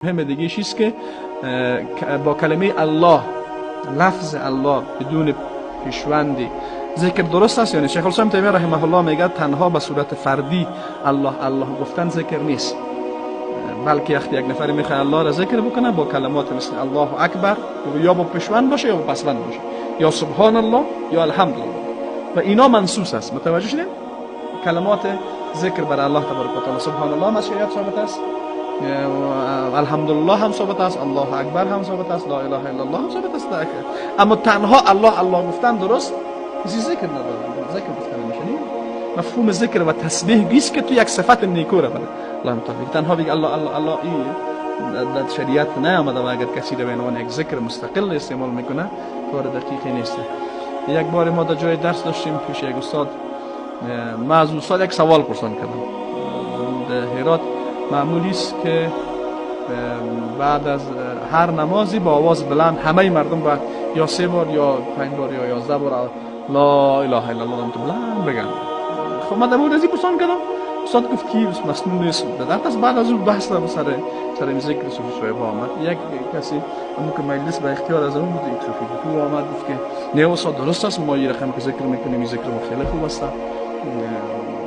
مهم دیگه چیست که با کلمه الله، لفظ الله بدون پیشوندی ذکر درست است یا نه؟ شیخ الاسلام تیمیه رحمه الله میگه تنها به صورت فردی الله الله گفتن ذکر نیست، بلکه وقتی یک نفر میخواد الله را ذکر بکنه با کلمات مثل الله اکبر، یا با پیشوند باشه یا با پسوند باشه، یا سبحان الله یا الحمدلله، و اینا منصوص است. متوجه شدین؟ کلمات ذکر بر الله تبارک و تعالی، سبحان الله از شریعت ثابت است، الحمدلله هم ثابت است، الله اکبر هم ثابت است، لا اله الا الله هم ثابت است. اما تنها الله الله گفتن درست ذکر نداره، ذکر گفتن نمیشه. مفهوم ذکر و تسبیح گیست که تو یک صفت نیکو را بده الله متعال، تنها بگی الله الله الله این در شریعت نیامده و اگر کسی را به عنوان یک ذکر مستقل استعمال میکنه کار دقیقی نیست. یک بار ما در جای درس داشتیم پیش یک استاد، ما از استاد یک سوال پرسان کردم. در هرات معمولی است که بعد از هر نمازی با آواز بلند همه مردم باید یا 3 بار یا 5 بار یا 11 بار لا اله الا الله بلند بگن. خب من در مورد از این پرسان کردم، استاد گفت که مسنون نیست. بعد از اون بحث سر ذکر صوفی صاحب آمد، یک کسی همون که مجلس به اختیار از اون بود، یک صوفی بود، او آمد گفت که نه استاد درست است، ما یه رقم که ذکر میکنیم این ذکر ما خیلی خوب است.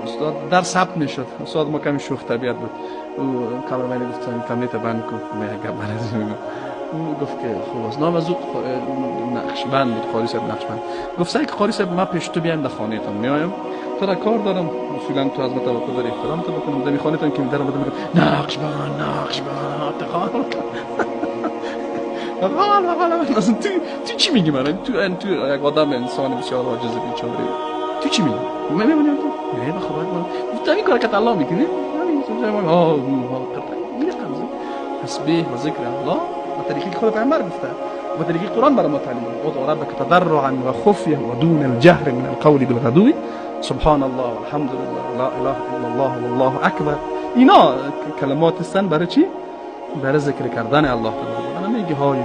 استاد در ثبت نشد، استاد ما کمی شوخ طبیعت بود، او کامرمن گفت کمیت بند کو، من یک گپ برات میگم. او گفت که خوب است. نام از او نقشبند بود، قاری صاحب نقشبند. گفت سعی قاری صاحب من پیش تو بیام در خانه تان میایم، تو را کار دارم، اصولا تو از من توقع داری احترام تو بکنم، در خانه تان که در آمدم میگم نقشبند نقشبند تخان غال اصلا تو چی میگی من؟ تو یک آدم انسان بسیار عاجز بیچاره، تو چی میگی؟ من میمونم تو نه بخواب من تو این کار که الله میکنی تسبیح و ذکر الله و طریقی که خود پیامبر گفته و طریقی قرآن برای ما تعلیم داده، ادعو ربک تضرعا و خفیه و دون الجهر من القول بالغدو سبحان الله والحمد لله لا اله الا الله والله اکبر. اینا کلمات هستن برای چی؟ برای ذکر کردن الله تعالی. من میگه های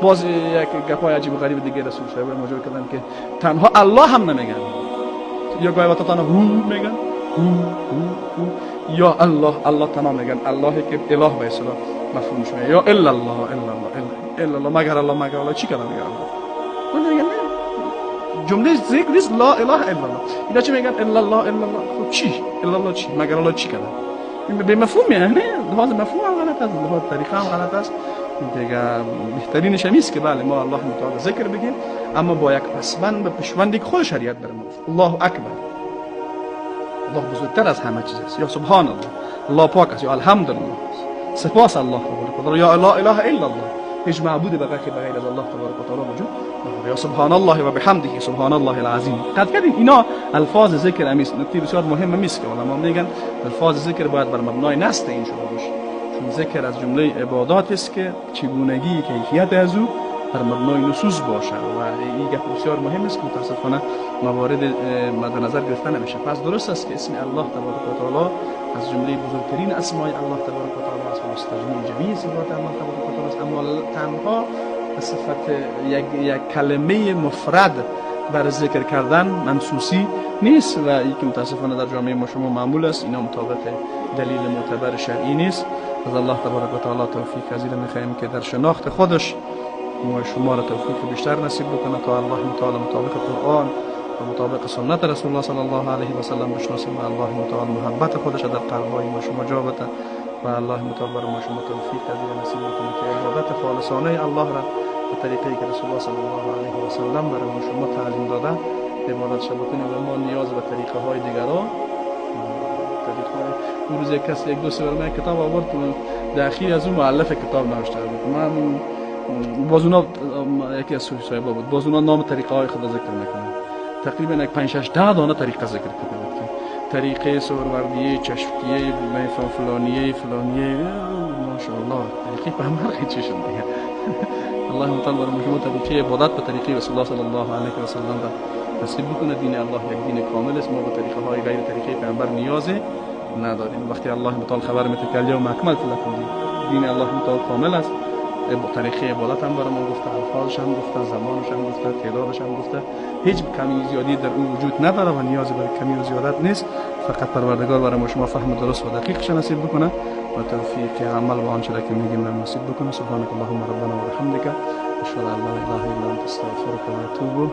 باز یک گپای عجیب و غریب دیگه رسول صاحب ما جور کردن که تنها الله هم نمیگن، یا گاهی وقتا تنها هو میگن، هو هو هو، یا الله الله تنها میگن، الله که اله به اصطلاح مفهومش میشه، یا الا الله الا الله الا الله مگر الله مگر الله چی کردن میگن الله؟ میگن نه، جمله ذکر نیست لا اله الا الله. اینا چی میگن؟ الا الله الا الله. خب چی الا الله چی مگر الله چی کردن؟ به مفهوم یعنی لحاظ مفهوم هم غلط است، لحاظ طریقه هم غلط است. دیگه بهترینش هم است که بله ما الله متعال ذکر بگیم، اما با یک پسوند به پیشوندی که خود شریعت برای ما الله اکبر، الله بزرگتر از همه چیز است، یا سبحان الله الله پاک است، یا الحمدلله سپاس الله تبارک و تعالی، یا لا اله الا الله هیچ معبود به غیر از الله تبارک و تعالی وجود نداره، یا سبحان الله و بحمده سبحان الله العظیم. قد کردین اینا الفاظ ذکر امیست. نکته بسیار مهم امیست که علما میگن الفاظ ذکر باید بر مبنای نص تعیین شده باشه، چون ذکر از جمله عبادات است که چگونگی کیفیت از او بر مبنای نصوص باشه و این گپ بسیار مهم است که متاسفانه موارد مد نظر گرفته نمیشه. پس درست است که اسم الله تبارک و تعالی از جمله بزرگترین اسمای الله تبارک و تعالی است و مستجمع جمیع صفات الله تبارک و تعالی است، اما تنها صفت یک کلمه مفرد بر ذکر کردن منصوصی نیست و این که متاسفانه در جامعه ما شما معمول است، اینا مطابق دلیل معتبر شرعی نیست. از الله تبارک و تعالی توفیق از این میخواهیم که در شناخت خودش ما شما را توفیق بیشتر نصیب بکنه تا الله متعال مطابق قرآن و مطابق سنت رسول الله صلی الله علیه و سلم بشناسیم و الله متعال محبت خودش در قلب‌های ما شما جا بده و الله متعال بر ما شما توفیق از این نصیب بکنه که عبادت خالصانه الله را به طریقی که رسول الله صلی الله علیه و سلم برای ما شما تعلیم داده عبادت بکنیم و ما نیاز به طریقه های دیگران طریقه. اون روز یک کسی یک دوست برای من کتاب آورد، در اخیر از اون مؤلف کتاب نوشته بود، من باز اونا یکی از صوفی صاحبا بود، باز اونا نام طریقه های خود ذکر میکنن، تقریبا یک 5 6 10 دانه طریقه ذکر کرده بود که طریقه سهروردیه، چشتیه، فلانیه فلانیه، ماشاءالله طریقه به هم چی شد دیگه. الله متعال برای شما طریقه عبادت به طریقه رسول الله صلی الله علیه و سلم را نصیب بکنه. دین الله یک دین کامل است، ما به طریقه های غیر طریقه پیامبر نیاز نداریم. وقتی الله متعال خبر میده که الیوم اکملت لکم دین الله متعال کامل است، طریقه عبادت هم برای ما گفته، الفاظش هم گفته، زمانش هم گفته، تعدادش هم گفته، هیچ کمی زیادی در او وجود نداره و نیاز به کمی و زیادت نیست. فقط پروردگار برای ما شما فهم درست و دقیقش نصیب بکنه. و توفیق عمل و آنچه را که میگیم را نصیب بکنه. سبحانك اللهم ربنا و بحمدک، اشهد ان لا اله الا انت، استغفرك و اتوب.